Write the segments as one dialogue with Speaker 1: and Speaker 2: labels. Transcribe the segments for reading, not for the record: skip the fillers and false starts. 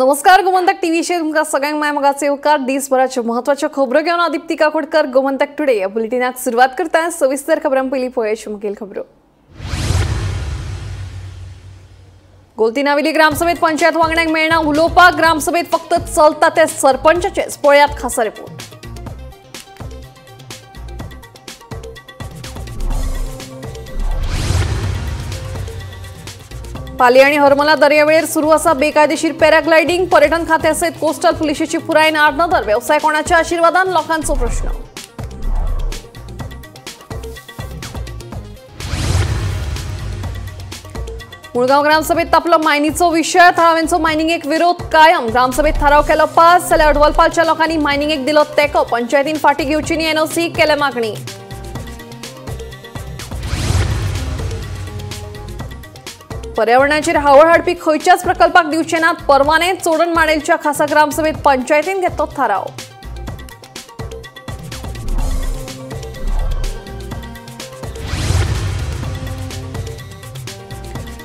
Speaker 1: नमस्कार, गोमंतक टीव्हीचेर तुमकां सगळ्यांक माय मोगाचे येवकार. दिसभराच्यो म्हत्वाच्यो खबरो घेवन हांव दीप्ती काकोडकर गोमंतक टुडे ह्या बुलेटिनाक सुरवात करता. सविस्तर खबरां पयलीं पळोवया मुखेल खबरो. गोलतीनावेली ग्रामसभेत पंचायत वांगड्यांक मेळना उलोवपाक. ग्रामसभेत फक्त चलता ते सरपंचाचेच. पळयात खासा रिपोर्ट. पाली आणि हरमला दर्यावेळेर सुरू आसा बेकायदेशीर पॅराग्लायडिंग. पर्यटन खात्या सयत कोस्टल पुलिशेची पुरायेन आडनदर. वेवसाय कोणाच्या आशीर्वादान लोकांचो प्रश्न. मुळगांव ग्रामसभेत तापलो मायनीचो विशय. थळाव्यांचो मायनिंगेक विरोध कायम. ग्रामसभेत थाराव केलो पास जाल्यार अडवलपालच्या लोकांनी मायनिंगेक दिलो तेंको. पंचायतीन फाटी घेवची न्ही एनओसी केल्या मागणी. पर्यावरणाचेर हावळ हाडपी खंयच्याच प्रकल्पाक दिवचे नात परवाने. चोडण माडेलच्या खासा ग्रामसभेत पंचायतीन घेतलो थाराव.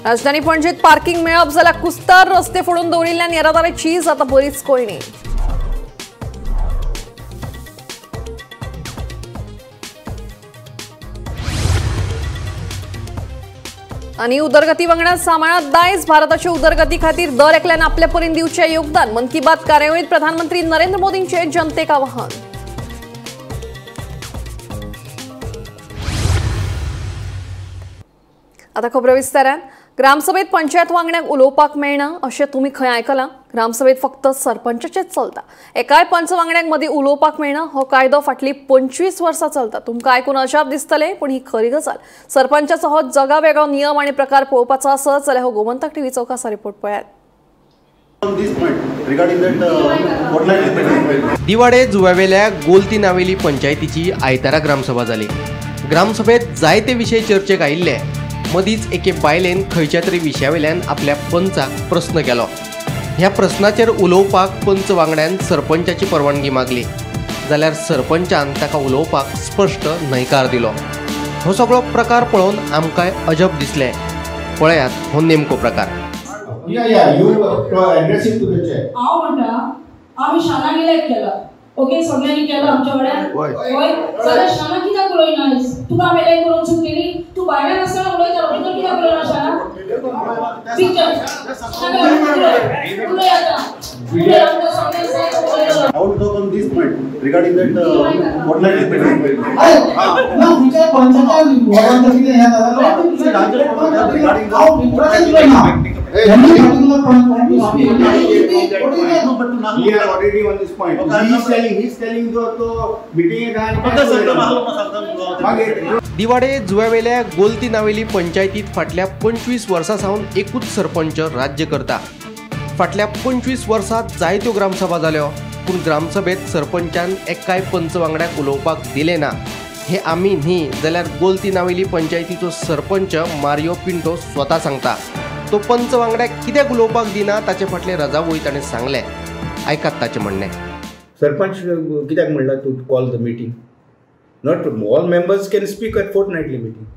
Speaker 1: राजधानी पणजेत पार्किंग मेळप जाल्यार कुस्तार. रस्ते फोडून दवरिल्ल्यान येरादारीची जाता बरीच कोयणी. आनी उदरगती वांगडा सांबाळात दायज. भारताच्या उदरगती खातीर दर एकल्यान आपले परीन दिवचें योगदान. मन की बात कार्यावळीत प्रधानमंत्री नरेंद्र मोदींचे जनतेक आवाहन. आता खबरो विस्तारान. ग्रामसभेत पंचायत वांगड्यांक उलोवपाक मेळना अशें तुमी खंय आयकलां? ग्रामसभेत फक्त सरपंचाचेच चलता. एकाय पंच वांगड्यांक मदीं उलोवपाक मेळना हो कायदो फाटलीं 25 वर्सां चलता. तुमकां आयकून अजाप दिसतलें, पूण ही खरी गजाल. सरपंचाचो हो जगा वेगळो नियम आनी प्रकार पळोवपाचो आसत जाल्यार हो गोमंतक टीव्हीचो खासा रिपोर्ट पळयात.
Speaker 2: दिवाडे जुव्यावेल्या गोलती नावेली पंचायतीची आयतारा ग्रामसभा जाली. ग्रामसभेत जायते विशय चर्चेक आयिल्ले. मदींच एके बायलेन खंयच्या तरी विशयावेल्यान आपल्या पंचाक प्रस्न केलो. ह्या प्रस्नाचेर उलोवपाक पंच वांगड्यान सरपंचाची परवानगी मागली जाल्यार सरपंचान ताका उलोवपाक स्पश्ट न्हयकार दिलो. हो सगळो प्रकार पळोवन आमकांय अजब दिसलें. पळयात हो नेमको प्रकार.
Speaker 3: हांव म्हणटा आमी शाना इलेक्ट केला, ओके, सगळ्यांनी केला आमच्या वाड्यार. हय, जाल्यार शाना कित्याक उलयना? तुका आमी इलेक्ट करूंक चूक केली? तूं भायल्यान आसतना उलयतालो, भितर कित्याक उलयना शाना? पिक्चर उलय आतां, उलय आमकां सगळ्यांक जाय तो उलयलो.
Speaker 4: I would talk on this point regarding that fortnightly meeting.
Speaker 5: ना तुमच्या पंचाच्या वॉर्डांत कितें हें जाता
Speaker 4: regarding
Speaker 5: हांव विप्राचेच उलयना.
Speaker 4: We are already on this point. He is telling तो meeting
Speaker 2: Divar जुव्यावेल्या गोलती नावेली पंचायतीत फाटल्या 25 वर्सां सावन एकूच सरपंच राज्य करता. फाटल्या 25 वर्सां जायत्यो ग्रामसभा जाल्यो, पूण ग्रामसभेत सरपंचान एकाय पंच वांगड्याक उलोवपाक दिलें ना. हे आमी न्ही जाल्यार गोलती नावेली पंचायतीचो सरपंच मारियो पिंटो स्वता सांगता. तो पंच वांगड्याक कित्याक उलोवपाक दिना ताचे फाटले रजावूय ताणें सांगलें. आयकात ताचें म्हणणें.
Speaker 6: सरपंच कित्याक म्हणला to call the meeting? Not all members can speak at fortnightly meeting,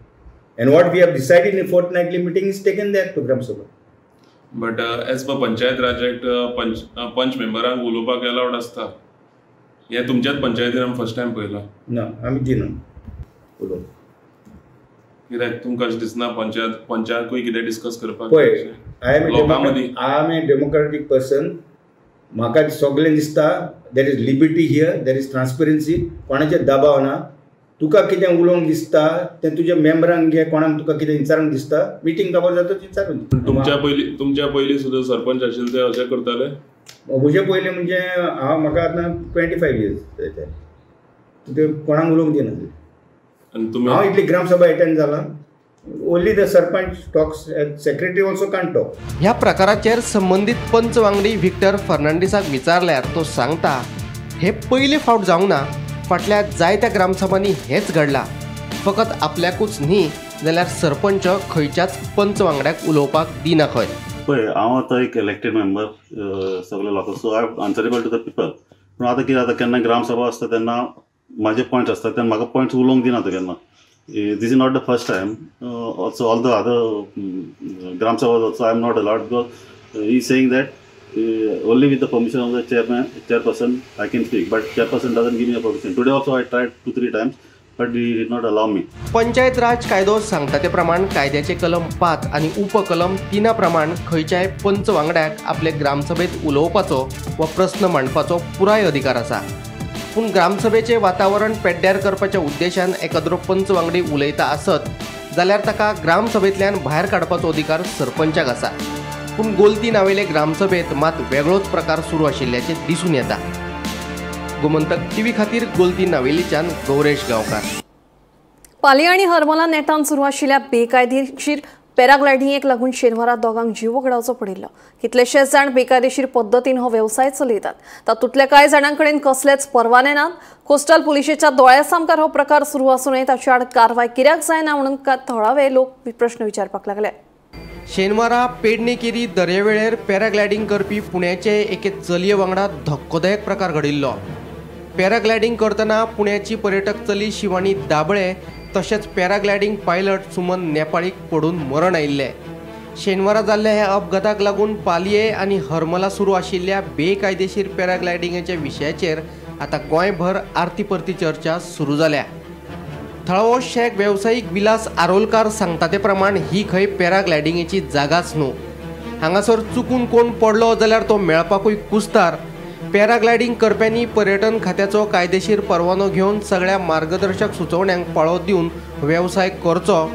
Speaker 6: and what we have decided in fortnightly meeting is taken there to gram sabha.
Speaker 7: But as per Panchayat Raj act panch मेंबरांक उलोवपाक अलावड आसता. हें तुमच्याच पंचायतीन आमी first time पळयलां.
Speaker 6: ना, आमी दिना उलोवंक.
Speaker 7: कित्याक तुमकां अशें दिसना पंचायतकूय कितें डिस्कस करपाक?
Speaker 6: पळय, I am a democratic person. म्हाका सगळें दिसता there is liberty here, there is transparency. कोणाचेर दबाव ना. तुका कितें उलोवंक दिसता तें तुज्या मेंबरांक घे, कोणाक तुका कितें विचारूंक दिसता मिटींग खबर जाता विचारून.
Speaker 7: तुमच्या पयलीं सुद्दां सरपंच आशिल्ले ते अशें करताले?
Speaker 6: म्हजे पयलीं म्हणजे हांव म्हाका आतां 25 इयर्स जायते. ते कोणाक उलोवंक दिनासले. हांव इतली ग्रामसभा एटेंड जाला. Only the sarpanch talks, secretary also can't talk.
Speaker 2: ह्या प्रकाराचेर संबंदीत पंच वांगडी व्हिक्टर फर्नांडीसाक विचारल्यार तो सांगता, हे पयले फावट जावंक ना. फाटल्या जायत्या ग्रामसभांनी हेच घडलां. फकत आपल्याकूच न्ही जाल्यार सरपंच खंयच्याच पंच वांगड्याक उलोवपाक दिना खंय.
Speaker 4: पळय, हांव आतां एक इलेक्टेड मेंबर सगळे लोकांक, so I answerable to the people. पूण आतां कितें जाता, केन्ना ग्रामसभा आसता तेन्ना म्हाजे पॉयंट्स आसता तेन्ना म्हाका पॉयंट्स उलोवंक दिना तो केन्ना. This is not the first time. Also all the other gram sabhas also I am not allowed because he is saying that Only with the permission of the chairperson I can speak, but chairperson doesn't give me a permission. Today also I tried 2-3 times, but he did not allow me.
Speaker 2: Panchayat Raj कायदो सांगता ते प्रमाण कायद्याचे कलम 5 आनी उपकलम 3 प्रमाण खंयच्याय पंच वांगड्याक आपले ग्रामसभेत उलोवपाचो वा प्रस्न मांडपाचो पुराय अधिकार आसा. पूण ग्रामसभेचें वातावरण पेड्ड्यार करपाच्या उद्देशान एकाद्रो पंच वांगडी उलयता आसत जाल्यार ताका ग्रामसभेंतल्यान भायर काडपाचो अधिकार सरपंचाक आसा. पूण गोलती नावेले ग्रामसभेत मात वेगळोच प्रकार सुरू आशिल्ल्याचें दिसून येता. गोमंतक टीव्ही खातीर गोलती नावेलीच्यान गौरेश गांवकार.
Speaker 1: पाली आनी हरमला नेटान सुरू आशिल्ल्या बेकायदेशीर पॅराग्लायडिंगेक लागून शेनवारा दोगांक जीव वगडावचो पडिल्लो. कितलेशेच जाण बेकायदेशीर पद्दतीन हो वेवसाय चलयतात. तातूंतल्या कांय जाणां कडेन कसलेच परवाने नात. कोस्टल पुलिशेच्या दोळ्या सामकार हो प्रकार सुरू आसूनय ताचे आड कारवाय कित्याक जायना म्हणून थळावे लोक प्रश्न विचारपाक लागले.
Speaker 2: शेनवारा पेडणे केरी दर्यावेळेर पॅराग्लायडींग करपी पुण्याचे एके चलये वांगडा धक्कोदायक प्रकार घडिल्लो. पॅराग्लायडींग करतना पुण्याची पर्यटक चली शिवानी दाबळे तशेंच पॅराग्लायडींग पायलट सुमन नेपाळीक पडून मरण आयिल्लें. शेनवारा जाल्ल्या ह्या अपघाताक लागून पालये आनी हरमला सुरू आशिल्ल्या बेकायदेशीर पॅराग्लायडिंगाच्या विशयाचेर आतां गोंयभर आरती परती चर्चा सुरू जाल्या. थळावो शेक वेवसायीक विलास आरोलकार सांगता ते प्रमाण ही खंय पॅराग्लायडिंगेची जागाच न्हू. हांगासर चुकून कोण पडलो जाल्यार तो मेळपाकूय कुस्तार. पॅराग्लायडींग करप्यांनी पर्यटन खात्याचो कायदेशीर परवानो घेवन सगळ्या मार्गदर्शक सुचोवण्यांक पाळो दिवन वेवसाय करचो.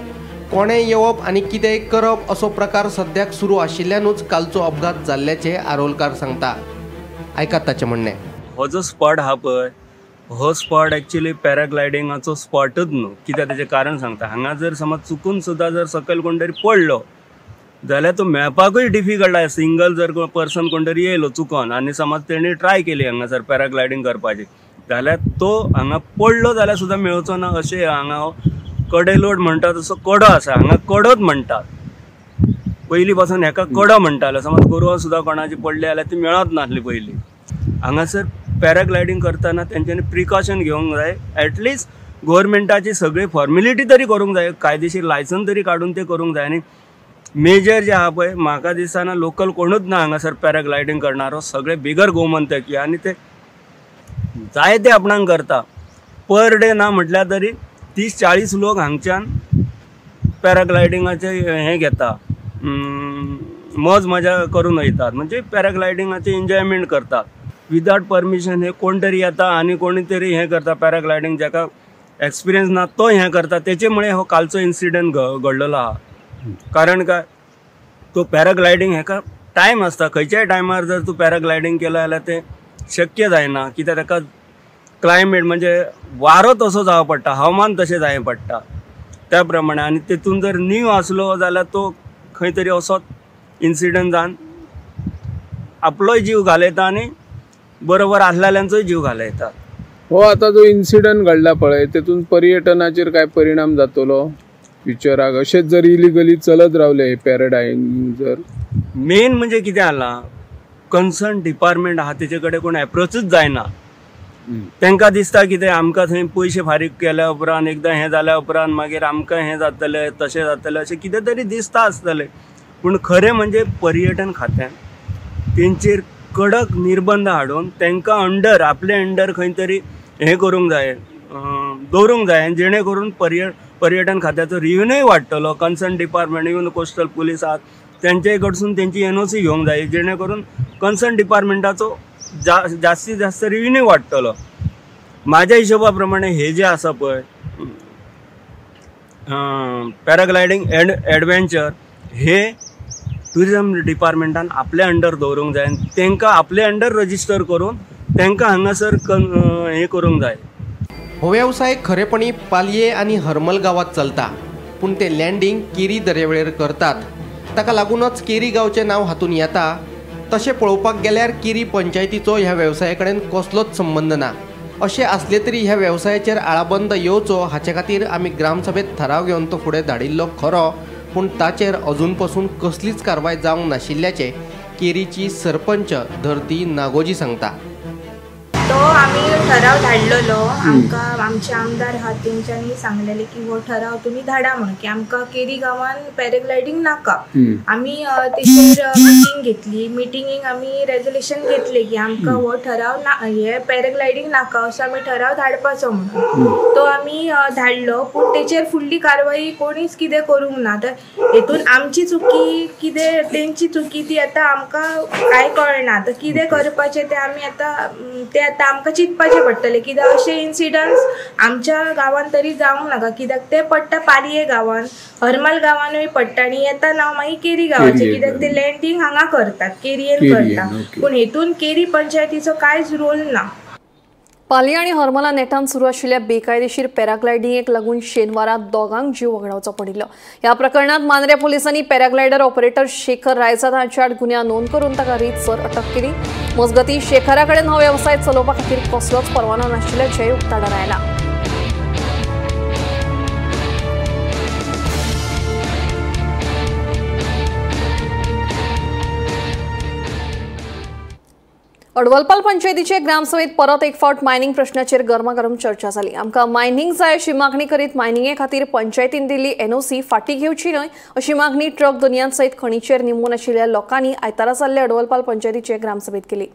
Speaker 2: कोणें येवप आनी कितेंय करप असो प्रकार सद्याक सुरू आशिल्ल्यानूच कालचो अपघात जाल्ल्याचें आरोलकार सांगता. आयकात ताचें म्हणणें.
Speaker 8: हो जो स्पॉट आहा पळय, हो स्पॉट एक्चुअली पॅराग्लायडिंगाचो स्पॉटच न्हू. कित्याक तेजें कारण सांगता. हांगा जर समज चुकून सुद्दां जर सकयल कोण तरी पडलो जाल्यार तो मेळपाकूय डिफिकल्ट आसा. सिंगल जर पर्सन कोण तरी येयलो चुकोन आनी समज तेणी ट्राय केली हांगासर पॅराग्लायडींग करपाची जाल्यार तो हांगा पडलो जाल्यार सुद्दां मेळचो ना. अशें हांगा कडेलोट म्हणटा तसो कडो आसा. हांगा कडोच म्हणटात पयलीं पासून, हेका कडो म्हणटाले. समज गोरवां सुद्दां कोणाची पडली जाल्यार ती मेळत नासली पयलीं. हांगासर पॅराग्लायडींग करतना तेंच्यांनी प्रिकॉशन घेवंक जाय. एटलिस्ट गोवोरमेंटाची सगळी फॉर्मेलिटी तरी करूंक जाय, कायदेशीर लायसन तरी काडून ते करूंक जाय. आनी मेजर जे आहा पळय, म्हाका दिसना लोकल कोणूच ना हांगासर पॅराग्लायडींग करणारो, सगळे बिगर गोमंतकी आनी ते जायते आपणाक करता. पर डे ना म्हटल्यार तरी 30-40 लोक हांगच्यान पॅराग्लायडिंगाचे हें घेता, मौज मजा करून वयतात, म्हणजे पॅराग्लायडिंगाचे एन्जॉयमेंट करतात. विदाउट परमिशन हे कोण तरी येता आनी कोणी तरी हें करता पॅराग्लायडींग, जाका एक्सपिरियन्स ना तो हें करता. तेचे मुळे हो कालचो इन्सिडंट घडलेलो आहा. कारण काय, तो पॅराग्लायडींग हेका टायम आसता. खंयच्याय टायमार जर तूं पॅराग्लायडींग केलं जाल्यार तें शक्य जायना. कित्याक ताका क्लायमेट म्हणजे वारो तसो जावं पडटा, हवामान तशें जाय पडटा त्या प्रमाणे. आनी तेतून जर न्यू आसलो जाल्यार तो खंय तरी असोच इन्सिडंट जावन आपलोय जीव घालयता आनी बरोबर आसलेल्यांचोय जीव घालयता.
Speaker 9: हो आतां जो इन्सिडंट घडला पळय तेतून पर्यटनाचेर काय परिणाम जातलो फ्युचराक? अशेंच जर इलिगली चलत रावले हे पॅराडायम जर,
Speaker 8: मेन म्हणजे कितें जालां, कन्सर्न डिपार्टमेंट आहा तेजे कडेन कोण एप्रोचूच जायना. तांकां दिसता कितें आमकां थंय पयशे फारीक केल्या उपरांत एकदां हें जाल्या उपरांत मागीर आमकां हें जातलें तशें जातलें अशें कितें तरी दिसता आसतलें. पूण खरें म्हणजे पर्यटन खात्यान तेंचेर कडक निर्बंध हाडून तांकां अंडर आपले अंडर खंय तरी हें करूंक जाय, दवरूंक जाय, जेणे करून पर्यटन खात्याचो रिव्हेन्यूय वाडटलो. Concern department even coastal police आहात तेंचे कडसून तेंची एनओसी घेवंक जाय, जेणे करून कन्सर्न डिपार्टमेंटाचो जास्तीत जास्त रिव्हेन्यू वाडटलो. म्हाज्या हिशोबा प्रमाणे हे जे आसा पळय पॅराग्लायडींग एडवेंचर हे ट्युरिजम डिपार्टमेंटान आपल्या अंडर दवरूंक जाय आनी तांकां आपले अंडर रजिस्टर करून तांकां हांगासर हें करूंक जाय.
Speaker 2: हो वेवसाय खरेपणी पालये आनी हरमल गांवांत चलता, पूण ते लँडींग केरी दर्यावेळेर करतात. ताका लागूनच केरी गांवचें नांव हातून येता. तशें पळोवपाक गेल्यार केरी पंचायतीचो ह्या वेवसाया कडेन कसलोच संबंद ना. अशें आसलें तरी ह्या वेवसायाचेर आळाबंद येवचो हाचे खातीर आमी ग्रामसभेत थाराव घेवन तो फुडें धाडिल्लो खरो, पूण ताचेर अजून पसून कसलीच कारवाय जावंक नाशिल्ल्याचें केरीची सरपंच धरती नागोजी सांगता.
Speaker 10: तो आमी ठराव धाडलेलो. आमकां आमचे आमदार आहात तेंच्यांनी सांगलेले की हो ठराव तुमी धाडा म्हणून, की आमकां केरी गांवान पॅराग्लायडींग नाका. आमी तेचेर मिटींग घेतली. मिटिंगेक आमी रेजोल्युशन घेतले की आमकां हो ठराव ना, हे पॅराग्लायडींग नाका असो आमी ठराव धाडपाचो म्हणून. तो आमी धाडलो, पूण तेचेर फुडली कारवाई कोणीच कितें करूंक ना. तर हेतून आमची चुकी कितें तेंची चुकी ती आतां आमकां कांय कळना. तर कितें करपाचें तें आमी आतां तें आतां आमकां चिंतपाचें पडटलें. कित्याक अशे इन्सिडंट्स आमच्या गांवांत तरी जावंक नाका, कित्याक ते पडटा पालये गांवांत, हरमल गांवांनूय पडटा आनी येता नांव मागीर केरी गांवाचें, कित्याक ते लँडींग हांगा करतात, केरयेन करता. पूण हेतून केरी पंचायतीचो कांयच रोल ना.
Speaker 1: पाली आनी हरमला नेटान सुरू आशिल्ल्या बेकायदेशीर पॅराग्लायडिंगेक लागून शेनवारा दोगांक जीव वगडावचो पडिल्लो. ह्या प्रकरणात मांद्रे पोलिसांनी पॅराग्लायडर ऑपरेटर शेखर रायजाद हांचे आड गुन्यांव नोंद करून ताका रीतसर अटक केली. मजगतीं शेखरा कडेन हो वेवसाय चलोवपा खातीर कसलोच परवानो नाशिल्ल्याचें उक्ताडार आयलां. अडवलपाल पंचायतीचे ग्रामसभेत परत एक फावट मायनिंग प्रश्नाचेर गरमागरम चर्चा जाली. आमकां मायनिंग जाय अशी मागणी करीत मायनिंगे खातीर पंचायतीन दिल्ली एनओसी फाटी घेवची न्हय अशी मागणी ट्रक दुनियां सयत खणीचेर निंबून आशिल्ल्या लोकांनी आयतारा जाल्ले अडवलपाल पंचायतीचे ग्रामसभेत केली.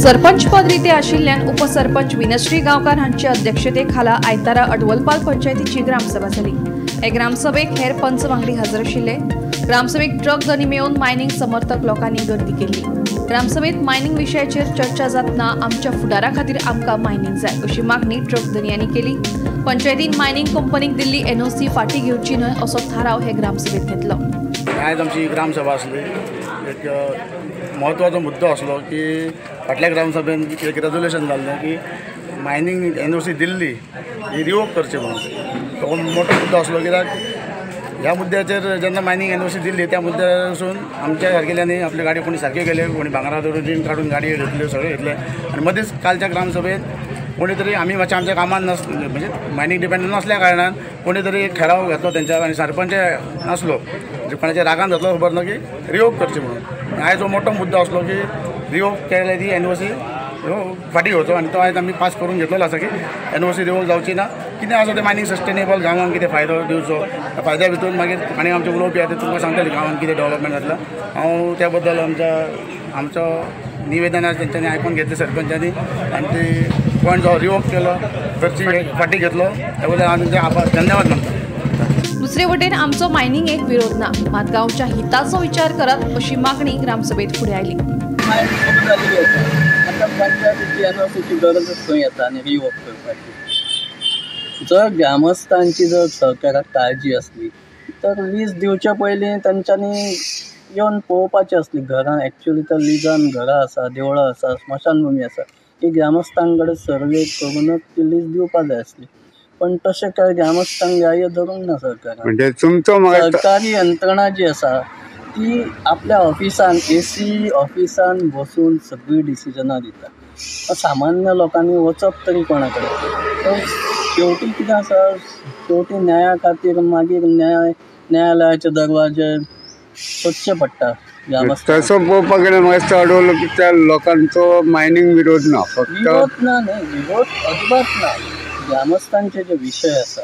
Speaker 1: सरपंच पद रिते आशिल्ल्यान उपसरपंच विनश्री गांवकार हांचे अध्यक्षतेखाला आयतारा अडवलपाल पंचायतीची ग्रामसभा जाली. हे ग्रामसभेक हेर पंच वांगडी हजर आशिल्ले. ग्रामसभेक ट्रक धनी मेळून मायनिंग समर्थक लोकांनी गर्दी केली. ग्रामसभेत मायनिंग विशयाचेर चर्चा जातना आमच्या फुडारा खातीर आमकां मायनिंग जाय अशी मागणी ट्रक धनयांनी केली. पंचायतीन मायनिंग कंपनीक दिल्ली एनओसी फाटी घेवची न्हय असो थाराव हे ग्रामसभेत घेतलो.
Speaker 11: आयज आमची ग्रामसभा आसली. एक म्हत्वाचो मुद्दो आसलो की फाटल्या ग्रामसभेन एक रेजोल्युशन जाल्लें की मायनिंग एनओसी दिल्ली ही रिवोक करची म्हणून. तो मोठो मुद्दो आसलो कित्याक ह्या मुद्द्याचेर जेन्ना मायनिंग एनओसी दिल्ली त्या मुद्द्यासून आमच्या सारकेल्यांनी आपली गाडी कोणी सारकी केली, कोणी भांगरा धरून रीण काडून गाडी घेतल्यो, सगळें घेतलें. आनी मदींच कालच्या ग्रामसभेत कोणी तरी आमी मातशें आमच्या कामान नास म्हणजे मायनिंग डिपेंडंट नासल्या कारणान कोणी तरी एक ठराव घेतलो तेंच्या आनी सरपंच नासलो म्हणजे कोणाच्या रागान जातलो खबर ना की रिवोक करची म्हणून. आयज हो मोठो मुद्दो आसलो की रिवोक केले ती एनओसी फाटी घेवचो आनी तो आयज आमी पास करून घेतलेलो आसा की एनओसी रिवोक जावची ना. कितें आसा तें मायनिंग सस्टेनेबल गांवांक कितें फायदो दिवचो, त्या फायद्या भितर मागीर आनी आमचे उलोवपी आसा ते तुमकां सांगतले गांवांत कितें डेवलपमेंट जातलें. हांव त्या बद्दल आमचो निवेदन आसा तेंच्यांनी आयकून घेतलें सरपंचांनी आनी ते पॉयंट जो रिवोक केलो करची फाटी घेतलो त्या बद्दल हांव तुमचें आभार धन्यवाद मानता.
Speaker 1: दुसरे वटेन आमचो मायनिंग एक विरोध ना, मात गांवच्या हिताचो विचार करात अशी मागणी ग्रामसभेत फुडें आयली.
Speaker 12: आतां पंचायतीची एनओसीची गरजच खंय येता आनी रिवोक करपाची. जर ग्रामस्थांची जर सरकाराक काळजी आसली तर लीज दिवच्या पयलीं तांच्यांनी येवन पळोवपाचें आसली घरां. एक्चुअली तर लिजान घरां आसा, देवळां आसा, स्मशानभुमी आसा, ती ग्रामस्थां कडेन सर्वे करूनच ती लीज दिवपा जाय आसली. पण तशें काय ग्रामस्थांक ग्राह्य धरूंक ना सरकारान.
Speaker 9: म्हणजे तुमचो
Speaker 12: सरकारी यंत्रणा जी आसा ती आपल्या ऑफिसान एसी ऑफिसान बसून सगळीं डिसिजनां दिता. सामान्य लोकांनी वचप तरी कोणा कडेन. शेवटी कितें आसा, शेवटी न्याया खातीर मागीर न्यायालयाचे दरवाजे सोदचे पडटा.
Speaker 9: तसो पळोवपाक गेल्यार म्हाका दिसता अडवल की त्या लोकांचो मायनिंग विरोध ना, फक्त
Speaker 12: विरोध ना न्हय, विरोध अजिबात ना. ग्रामस्थांचे जे विशय आसा,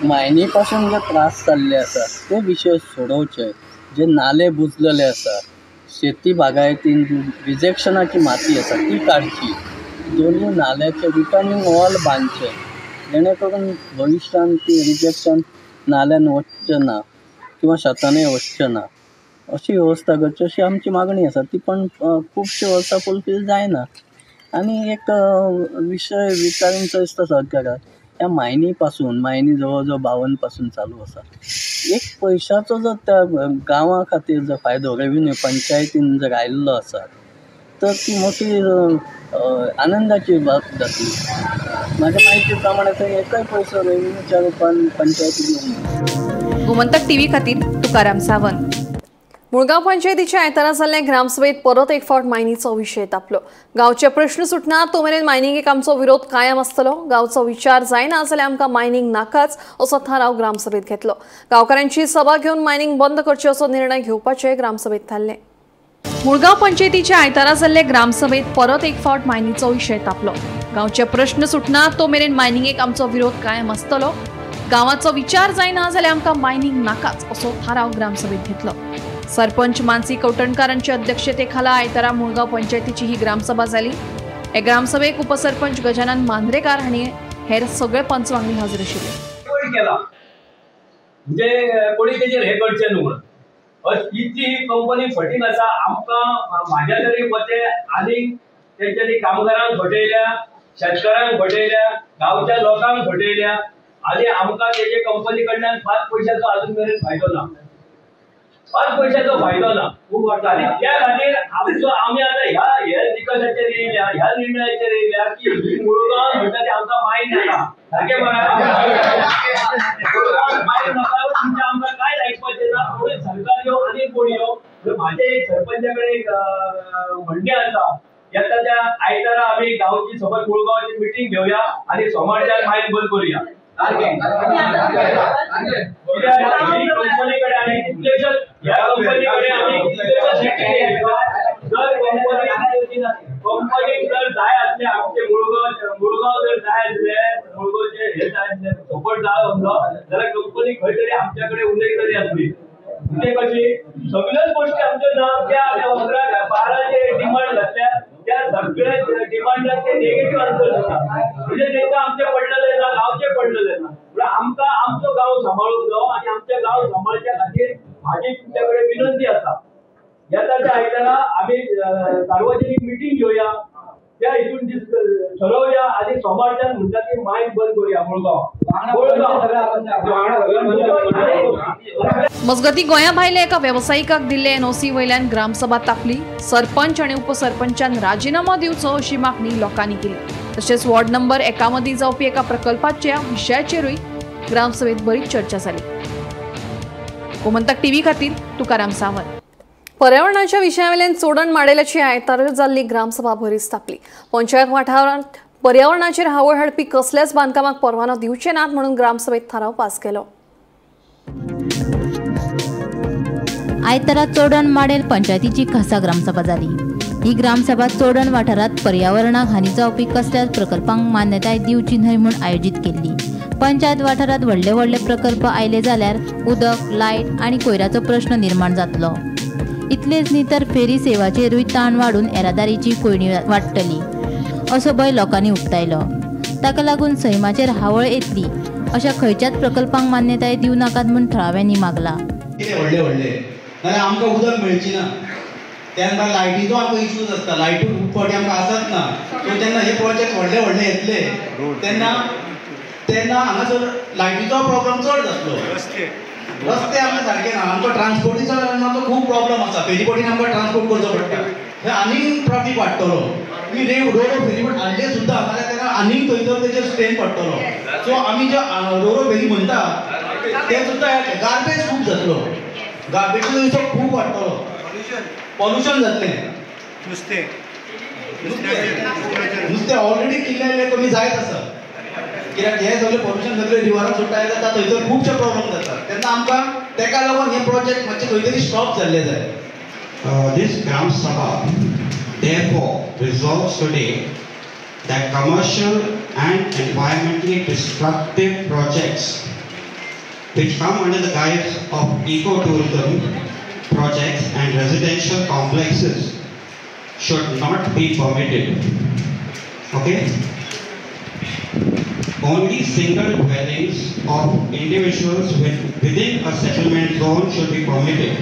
Speaker 12: मायनी पासून जे त्रास जाल्ले आसा ते विशय सोडोवचे. जे नाले बुजलेले आसा, शेती बागायतीन रिजेक्शनाची माती आसा ती काडची, दोनूय नाल्याचे रिटर्निंग वॉल बांदचे जेणे करून भविश्यांत ती रिजेक्शन नाल्यान वचचें ना किंवा शेतानूय वचचें ना अशी वेवस्था करची अशी आमची मागणी आसा. ती पण खुबशीं वर्सां फुलफील जायना. आनी एक विशय विचारूंक दिसता सरकाराक, ह्या मायनी पासून, मायनी जवळ जवळ 52 पासून चालू आसा, एक पयशाचो जर त्या गांवा खातीर जर फायदो रेवेन्यू पंचायतीन जर आयिल्लो आसा तर ती मोठी आनंदाची बाब जातली. म्हाज्या म्हायती प्रमाणे थंय एकय पयसो रेवेन्यूच्या रुपान पंचायती दिवंक.
Speaker 1: गोमंतक टीव्ही खातीर तुकाराम सावंत. मुळगांव पंचायतीच्या आयतारा जाल्ले ग्रामसभेत परत एक फावट मायनीचो विशय तापलो. गांवचे प्रश्न सुटना तो मेरेन मायनिंगेक आमचो विरोध कायम आसतलो. गांवचो विचार जायना जाल्यार आमकां मायनिंग नाकाच असो थाराव ग्रामसभेत घेतलो. गांवकारांची सभा घेवन मायनिंग बंद करची असो निर्णय घेवपाचे ग्रामसभेत थारले. मुळगांव पंचायतीच्या आयतारा जाल्ले ग्रामसभेत परत एक फावट मायनीचो विशय तापलो. गांवचे प्रश्न सुटना तो मेरेन मायनिंगेक आमचो विरोध कायम आसतलो. गांवाचो विचार जायना जाल्यार आमकां मायनिंग नाकाच असो थाराव ग्रामसभेत घेतलो. सरपंच मानसी कवठणकारांच्या अध्यक्षतेखाला आयतारा मुळगांव पंचायतीची ही ग्रामसभा जाली. हे ग्रामसभेक उपसरपंच गजानन मांद्रेकार हांणी हेर सगळे पंच वांगडी हजर आशिल्ले.
Speaker 13: म्हणजे कोणी तेजेर हे करचें न्हू म्हणून इतली ही कंपनी फटींग आसा. आमकां म्हाज्या तरी मते आनी तेंच्यांनी कामगारांक फटयल्या, शेतकारांक फटयल्या, गांवच्या लोकांक फटयल्या आनी आमकां तेजे कंपनी कडल्यान 5 पयशाचो आजून मेरेन फायदो ना, 5 पयशाचो फायदो ना. खूब आनी त्या खातीर आमचो आमी आतां ह्या हे निकशाचेर येयल्या, ह्या निर्णयाचेर येयल्या की ही मुळगांव म्हणटा ती आमकां मायन नाका. सारकें मुळगांव मायन नाका, तुमचें आमकां कांयच आयकपाचें ना. कोणूय सरकार यो आनी कोण यो. म्हाजें एक सरपंचा कडेन एक म्हणणें आसा, येता त्या आयतारा आमी गांवची समज मुळगांवची मिटींग घेवया आनी सोमारच्यान मायन बंद करुया. कंपनी कडे आनी कितलेशेच ह्या कंपनी कडे आमी कितलेशेच जर कंपनीक जर जाय आसले आमचे मुळगांव मुळगांव जर जाय आसले, मुळगांवचे हे जाय आसले, सपोर्ट जाय आसलो जाल्यार कंपनी खंय तरी आमच्या कडेन उलयतली आसली. म्हणजे कशी सगळ्याच गोष्टी आमच्यो ना, त्या 11 12 जे डिमांड घातल्या त्या सगळ्या डिमांडाक ते नेगेटिव्ह आन्सर दिता. म्हणजे तांकां आमचें पडलेलें ना, गांवचें पडलेलें ना. म्हणल्यार आमकां आमचो गांव सांबाळूंक जावो आनी आमचे गांव सांबाळच्या खातीर म्हाजी तुमच्या कडेन विनंती आसा, येता त्या आयतारा आमी सार्वजनीक मिटींग घेवया, त्या हितून ठरोवया आनी सोमारच्यान म्हणटा ती मायन बंद करुया मुळगांव.
Speaker 1: मजगती गोंया भायल्या एका वेवसायिकाक दिल्ले एनओसी वयल्यान ग्रामसभा तापली. सरपंच आनी उपसरपंचान राजिनामो दिवचो अशी मागणी लोकांनी केली. तशेंच वॉर्ड नंबर 1 मदीं जावपी एका प्रकल्पाच्या विशयाचेरूय ग्रामसभेत बरीच चर्चा जाली. गोमंतक टीव्ही खातीर तुकाराम सावंत. पर्यावरणाच्या विशयावेल्यान चोडण माडेल्याची आयतारा जाल्ली ग्रामसभा बरीच तापली. पंचायत वाठारांत पर्यावरणाचेर हावळ हाडपी कसल्याच बांदकामाक परवानो दिवचे नात म्हणून ग्रामसभेत थाराव पास केलो.
Speaker 14: आयतारा चोडण माडेल पंचायतीची खासा ग्रामसभा जाली. ही ग्रामसभा चोडण वाठारांत पर्यावरणाक हानी जावपी कसल्याच प्रकल्पांक मान्यताय दिवची न्हय म्हूण आयोजीत केल्ली. पंचायत वाठारांत व्हडले व्हडले प्रकल्प आयले जाल्यार उदक, लायट आनी कोयराचो प्रश्न निर्माण जातलो. इतलेच न्ही तर फेरी सेवाचेरूय ताण वाडून येरादारीची कोयणी वाडटली असो भंय लोकांनी उक्तायलो. ताका लागून सैमाचेर हावळ येतली अशा खंयच्याच प्रकल्पांक मान्यताय दिवं नाकात म्हूण थळाव्यांनी मागला.
Speaker 15: व्हडले व्हडले नाल्यार आमकां उदक मेळची ना, तेन्ना लायटीचो आमकां इश्यूज आसता, लायटूय खूब फावटी आमकां आसत ना. सो तेन्ना हे प्रोजेक्ट व्हडले व्हडले येतले तेन्ना तेन्ना हांगासर लायटीचो प्रॉब्लम चड जातलो. रस्ते आमकां सारके ना, आमकां ट्रान्सपोर्टेशनाचो खूब प्रॉब्लम आसा. फेरीबोटीन आमकां ट्रान्सपोर्ट करचो पडटा, थंय आनीक ट्राफीक वाडटलो. तुमी रोरो फेरीबोट हाडले सुद्दां जाल्यार ताका आनीक थंयसर तेजेर स्ट्रेन पडटलो. सो आमी जे रोरो फेरी म्हणटा ते सुद्दां गार्बेज खूब जातलो, गार्बेजचो इश्यू खूब वाडटलो, पॉल्युशन जातलें, नुस्तें नुस्तें ऑलरेडी किल्ले कमी जायत आसा. कित्याक हे सगळे पॉल्युशन सगळे रिवरान सुट्टा जाता, थंयसर खुबशे प्रॉब्लम जातात. तेन्ना आमकां तेका लागून हे प्रोजेक्ट मातशे खंय तरी स्टॉप जाल्ले जाय.
Speaker 16: This Gram Sabha therefore resolves today that commercial and environmentally destructive projects which come under the guise of ecotourism projects and residential complexes should not be permitted. Okay? Only single dwellings of individuals within a settlement zone should be permitted.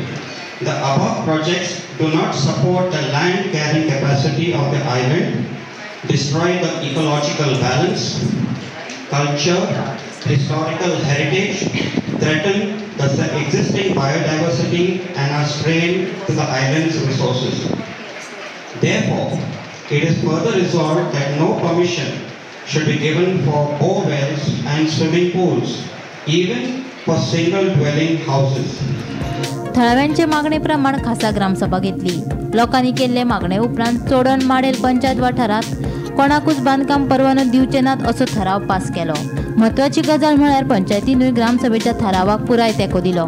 Speaker 16: The above projects do not support the land carrying capacity of the island, destroy the ecological balance, culture, historical heritage, threaten the existing biodiversity and are strain to the island's resources. Therefore, it is further resolved that no permission should be given for bore wells and swimming pools, even for single dwelling houses.
Speaker 14: थळाव्यांचे मागणे प्रमाण खासा ग्रामसभा घेतली. लोकांनी केल्ले मागणे उपरांत Chodan model panchayat वाठारांत कोणाकूच बांदकाम परवानो दिवचे नात असो थाराव पास केलो. म्हत्वाची गजाल म्हळ्यार पंचायतीनूय ग्रामसभेच्या थारावाक पुराय तेंको दिलो.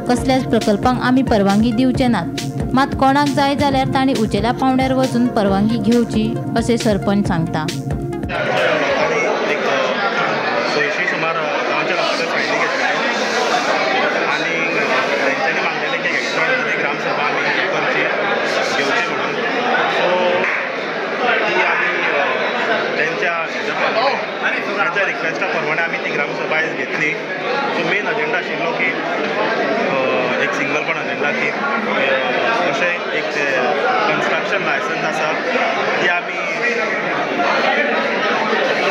Speaker 14: कसल्याच प्रकल्पांक आमी परवानगी दिवचे नात मात कोणाक जाय जाल्यार तांणी उंचेल्या पावंड्यार वचून परवानगी घेवची अशें सरपंच सांगता.
Speaker 17: तांच्या रिक्वेस्टा प्रमाणे आमी ती ग्रामसभा आयज घेतली. सो मेन अजेंडा आशिल्लो की एक सिंगल पण अजेंडा की अशें एक कन्स्ट्रक्शन लायसन्स आसा ती आमी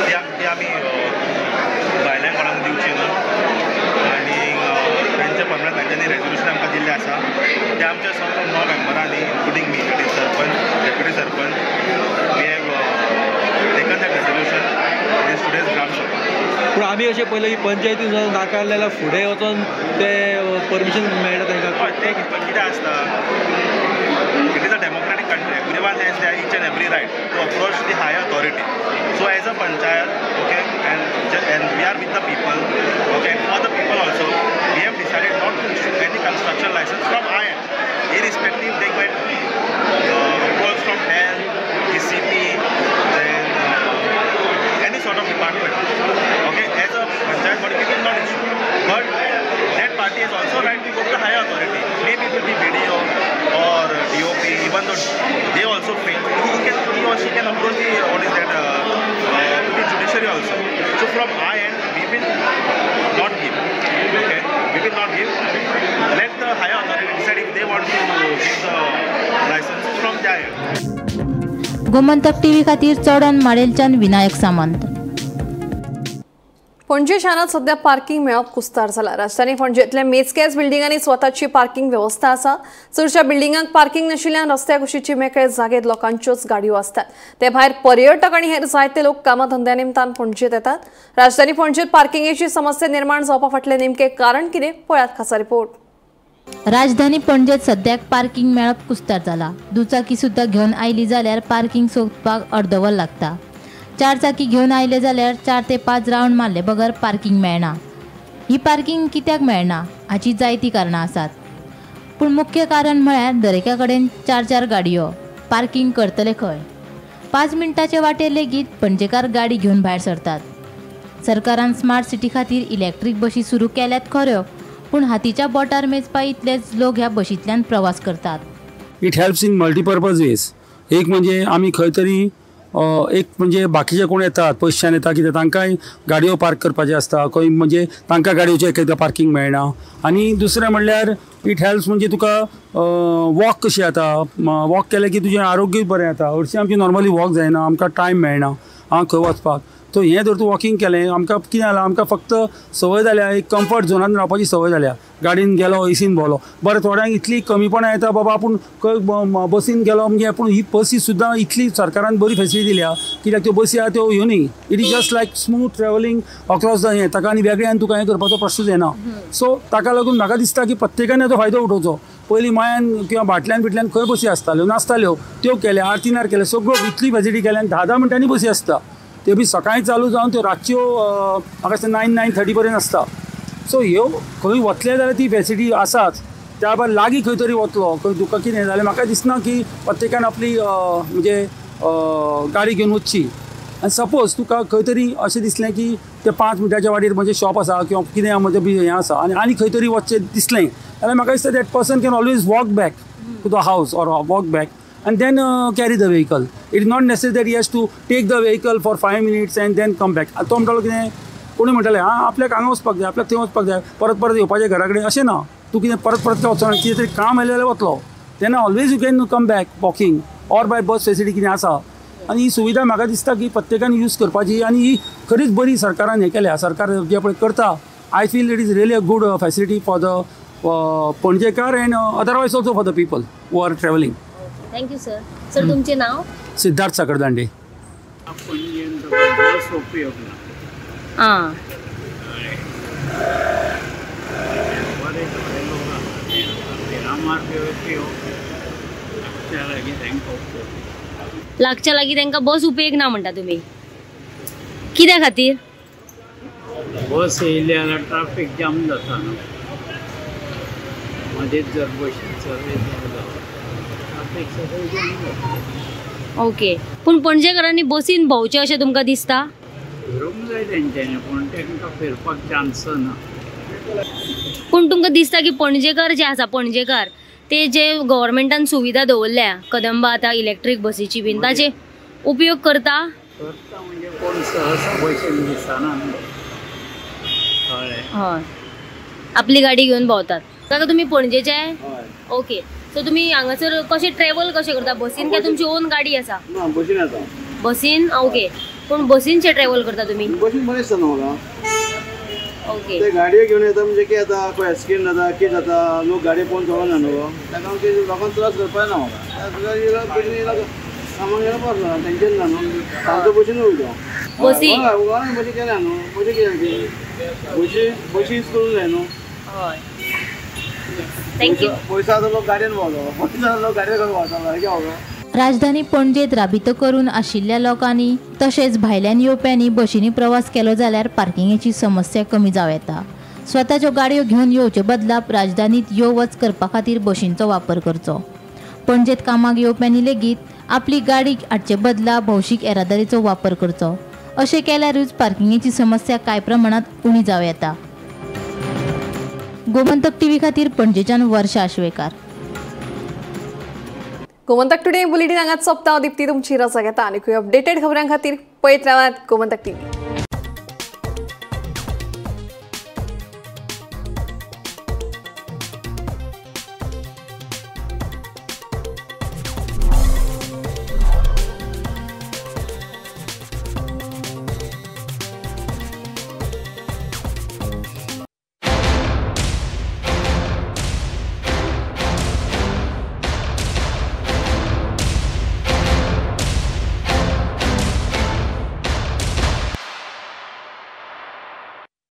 Speaker 17: ती आमी भायल्यान कोणाक दिवची न्हू आनी तांच्या प्रमाणे तांच्यांनी रेजोल्युशन आमकां दिल्लें आसा तें आमच्या सगळ्या 9 मेंबरांनी including me, that is sarpanch, deputy sarpanch, we have taken that resolution in today's gram sabha.
Speaker 18: पूण आमी अशें पळयलें की पंचायतीन नाकारलें जाल्यार फुडें वचोन ते परमिशन मेळटा तांकां.
Speaker 17: हय, तें कितें आसता, it is a democratic country, everyone has their each and every right to approach the higher authority. So as a panchayat, okay, and we are with the people, okay, and for the people also, we have decided not to issue any construction license from IM, irrespective they get approvals from health, DCP, then any sort of department. Okay, as a panchayat body, we will not issue, but that party has also right to go to the higher authority. Maybe it will be BDO or DOP, even though they also fail, he or she can approach the, what is that, the judiciary also. So from our end, we will not give. Okay, we will not give. Let the higher authority decide if they want to give the license from their end.
Speaker 14: Gomantak TV खातीर चोडण माडेलच्यान विनायक सामंत.
Speaker 1: पणजे शारांत सध्या parking मेळप कुस्तार जाला. राजधानी पणजेंतल्या मेजक्याच बिल्डिंगांनी स्वताची parking वेवस्था आसा. चडशा बिल्डिंगांक पार्किंग नाशिल्ल्यान रस्त्या कुशीचे मेकळे जागेत लोकांच्योच गाडयो आसतात. ते भायर पर्यटक आनी हेर जायते लोक कामाधंद्या निमतान पणजेंत येतात. राजधानी पणजेंत पार्किंगेची समस्या निर्माण जावपा फाटलें नेमकें कारण कितें, पळयात खासा रिपोर्ट.
Speaker 14: राजधानी पणजेंत सद्याक पार्किंग मेळप कुस्तार जाला. दुचाकी सुद्दां घेवन आयली जाल्यार पार्किंग सोदपाक अर्दवर लागता. चार चाकी घेवन आयले जाल्यार 4 ते 5 रावंड मारले बगर पार्किंग मेळना. ही पार्किंग कित्याक मेळना हाची जायतीं कारणां आसात, पूण मुख्य कारण म्हळ्यार दरेका कडेन 4-4 गाडयो. पार्किंग करतले खंय? 5 मिनटाचे वाटेर लेगीत पणजेकार गाडी घेवन भायर सरतात. सरकारान स्मार्ट सिटी खातीर इलेक्ट्रीक बशी सुरू केल्यात खऱ्यो, पूण हातीच्या बोटार मेजपा इतलेच लोक ह्या बशींतल्यान प्रवास करतात.
Speaker 19: It helps in multipurpose ways. एक म्हणजे आमी खंय तरी एक म्हणजे बाकीचे कोण येतात पयशान येता कितें तांकांय गाडयो पार्क करपाचे आसता, खंय म्हणजे तांकां गाडयोचें एक एकदां पार्किंग मेळना. आनी दुसरें म्हणल्यार it helps म्हणजे तुका वॉक कशी जाता, वॉक केलें की तुजें आरोग्यूय बरें जाता. हरशीं आमची नॉर्मली वॉक जायना, आमकां टायम मेळना आं खंय वचपाक. सो हें जर तूं वॉकिंग केलें, आमकां कितें जालां, आमकां फक्त संवय जाल्या, एक कम्फर्ट झोनान रावपाची संवय जाल्या. गाडयेन गेलो एसीन भोंवलो, बरें थोड्यांक इतली कमीपणां येता बाबा आपूण खंय बसीन गेलो म्हणजे पूण ही बसी सुद्दां इतली सरकारान बरी फेसिलिटी दिल्या कित्याक त्यो बसी आहा त्यो ह्यो न्ही, it is just like smooth travelling across the हें, ताका आनी वेगळें आनी तुका हें करपाचो प्रश्नूच येना. सो ताका लागून म्हाका दिसता की प्रत्येकान हाचो फायदो उठोवचो. पयलीं मायान किंवा बाटल्यान बिटल्यान खंय बसी आसताल्यो नासताल्यो, त्यो केल्या, आरतीनार केल्या, सगळ्यो इतली फेसिलिटी केल्या आनी 10-10 मिनटांनी बसी आसता. त्यो बी सकाळीं चालू जावन त्यो रातच्यो म्हाका दिसता 9-9:30 पर्यंत आसता. सो ह्यो खंय वतले जाल्यार ती फेसिलिटी आसाच. त्या भायर लागीं खंय तरी वतलो खंय तुका कितें जाल्यार म्हाका दिसना की प्रत्येकान आपली म्हणजे गाडी घेवन वचची. आनी सपोज तुका खंय तरी अशें दिसलें की ते 5 मिनटाच्या वाटेर म्हजें शॉप आसा किंवा कितें म्हजें बी हें आसा आनी आनी खंय तरी वचचें दिसलें जाल्यार म्हाका दिसता that person can always walk back to the house or walk back and then carry the vehicle. It is not necessary that he has to take the vehicle for 5 minutes and then come back. तो म्हणटालो कितें, कोणी म्हणटालें आं आपल्याक हांगा वचपाक जाय, आपल्याक थंय वचपाक जाय, परत परत येवपाचें घरा कडेन, अशें ना. तूं कितें परत परत थंय वचना, कितें तरी काम आयलें जाल्यार वतलो, तेन्ना always you can come back walking or by bus facility कितें आसा. आनी ही सुविधा म्हाका दिसता की प्रत्येकान यूज करपाची आनी ही खरीच बरी सरकारान हें केल्या. सरकार जें पळय करता, I feel it is really a good facility for the Panjekar and otherwise also for the people who are travelling.
Speaker 20: Thank you sir. Sir तुमचें नाव?
Speaker 19: सिद्धार्थ साखरदांडे.
Speaker 21: बस उपयोग ना.
Speaker 20: आं,
Speaker 21: बरे थोडे लोक आसा मिरामार उपयोग लागच्या लागीं तांकां उपयोग
Speaker 20: लागच्या लागीं तांकां बस उपयोग ना म्हणटा तुमी, कित्या खातीर?
Speaker 21: बस येयली जाल्यार ट्राफीक जाम जाता न्हू, मदींच जर बशी सर्वीस जाता. ट्राफीक सगळें जाम जातलें.
Speaker 20: ओके, पूण पणजेकारांनी बसीन भोंवचें अशें तुमकां दिसता?
Speaker 21: फिरूंक जाय तेंच्यांनी, पूण तांकां फिरपाक चान्स ना.
Speaker 20: पूण तुमकां दिसता की पणजेकार जे आसा, पणजेकार ते जे गव्हर्मेंटान सुविधा दवरल्या कदंबा आतां इलेक्ट्रीक बसीची बीन, ताचे उपयोग करता?
Speaker 21: करता म्हणजे कोण सहसा बसीन दिसना, कळ्ळें?
Speaker 20: हय, आपली गाडी घेवन भोंवतात. काका तुमी पणजेचे? ओके, सो तुमी हांगासर कशें ट्रॅवल कशें करता, बसीन काय तुमची ओन गाडी आसा?
Speaker 3: ना, बसीन येता.
Speaker 20: बसीन? ओके, पूण बसीनचे ट्रॅवल करता तुमी?
Speaker 3: बसीन बरें दिसता न्हू म्हाका.
Speaker 20: ओके,
Speaker 3: ते गाडयो घेवन येता म्हणजे कितें जाता, खंय एक्सिडेंट जाता, कितें जाता, लोक गाडयो पळोवन चलोना न्हू, ताका लागून कितें लोकांक त्रास करपाक ना म्हाका. बसीन येयला कामाक येयला पावलो, टेंशन ना न्हू, तांचो बसीन वयता.
Speaker 20: बसी?
Speaker 3: हय, बसी केल्या न्हू, बसी कित्याक बसी बसी यूज करूंक जाय न्हू.
Speaker 20: हय, thank you.
Speaker 3: पयसो आसा लोक गाडयेन भोंवता, पयसो आसा लोक गाडयेन करून भोंवता, कितें भोंवता.
Speaker 14: राजधानी पणजेत राबितो करून आशिल्ल्या लोकांनी तशेंच भायल्यान येवप्यांनी बशींनी प्रवास केलो जाल्यार पार्किंगेची समस्या कमी जावं येता. स्वताच्यो गाडयो घेवन येवचे बदला राजधानीत यो वच करपा खातीर बशींचो वापर करचो. पणजेत कामाक येवप्यांनी लेगीत आपली गाडी हाडचे बदला भौशीक येरादारीचो वापर करचो. अशें केल्यारूच पार्किंगेची समस्या कांय प्रमाणांत उणी जावं येता. गोमंतक टीव्ही खातीर पणजेच्यान वर्षा आश्वेकार.
Speaker 1: गोमंतक टुडे बुलेटिन हांगाच सोंपता. दीप्ती तुमची रजा घेता आनी अपडेटेड खबरां खातीर पळयत रावात गोमंतक टीव्ही.